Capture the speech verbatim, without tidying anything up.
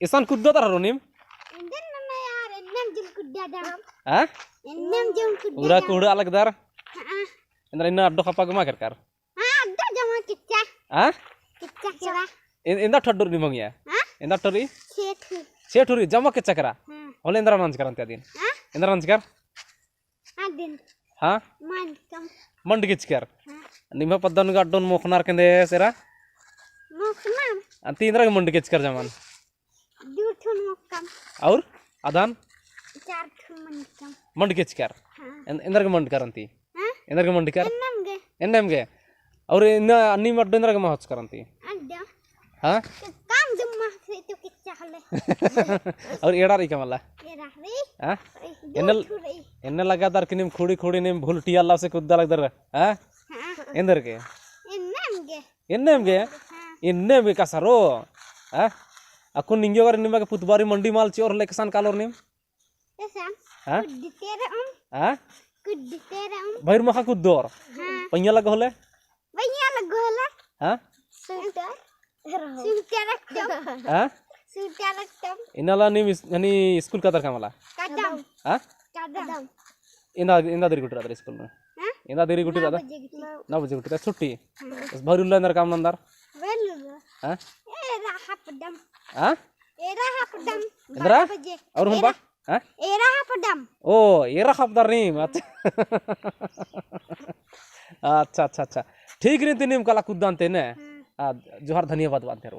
इसन कुद्दो तर हरो नीम? एन्देर नना यार, एन्नेम जुल कुद्दा दम। हाँ? एन्नेम जुल कुद्दा उरा दम। कुड़ा लगदर? हाँ। एन्देर इन्ना अड्डो खपा गे मा केरकर? हाँ, अड्डो जमा किच्चा। हाँ? किच्चा केरा। एन-, एन्दा ठड्डोर निमंग या? हाँ? एन्दा ठड्डोरी? छे ठुरी। छे ठुरी, जमा किच्चा केरा? हाँ। होले एन्देर नंजकर अन्ती अदिन? हाँ? एन्देर नंजकर? अदिन। हाँ? मंडकम। मंड किचकर? हाँ। निम्हा पद्दा नू गा अड्डोन मोखनार केंदे सेरा? मोखनार? अन्ती एन्देर गे मंड किचकर जमान? दू ठुन मोखकम। और? अदन? चार ठुन मंडकम। मंड किचकर? हाँ। एन-, एन्देर गे मंडकर अन्ती? हाँ? एन्देर गे मंडकर? एन्नेम गे। एन्नेम गे? और इन्ना अन्नी अड्डो एन्देर गे मा होचकर अन्ती? अड्डो। हाँ? काम जुम्मा से तो किच्चा हले। और एड़ा रई का मला? एड़ा रई। हाँ? दू एन्ने, ठुरी। एन्ने लगादर कि नीम खुड़ी खुड़ी नीम भुलटिया ला से कुद्दा लगदर, हाँ? हाँ। एन्देर गे? एन्नेम गे। एन्नेम गे? हाँ। एन्नेम गे का सरो? हाँ? अक्कुन निंग्यो अगर निमा गे पुतबारी मंडी मल चिओर होले एकसन कालोर नीम? एकसन? हाँ? कुद्दते रअम। हाँ? कुद्दते रअम। भइर मखा कुद्दोर? हाँ। पइया लग्गो होले? पइया लग्गो होले? हाँ? सूटर। सूटर रखतम। हाँ? सूटर रखतम। इन्ना ला नीम इस-, हनी स्कूल कादर का मला? कादम। हाँ? कादम। एन्दा, एन्दा देरी गुटी रअदर स्कूल नू? हाँ? एन्दा देरी गुटी रअदर? नौ बजे गुटी। नौ बजे गुटी रअदर, छुट्टी? हाँ। बस भइर उल्ला एन्देर काम नन्दर? भइर उल्ला। हाँ? एरा हपदम। हाँ? एरा हपदम। एन्देरा? बारह बजे। और हुन बा? एरा। हाँ? एरा हपदम। ओ, एरा हपदर नीम, अच्छा। अच्छा, अच्छा, अच्छा। ठीक रई ती नीम कला कुद्दा अन्ते ने? हाँ। आ, जोहार धन्यवाद बअनते रओ।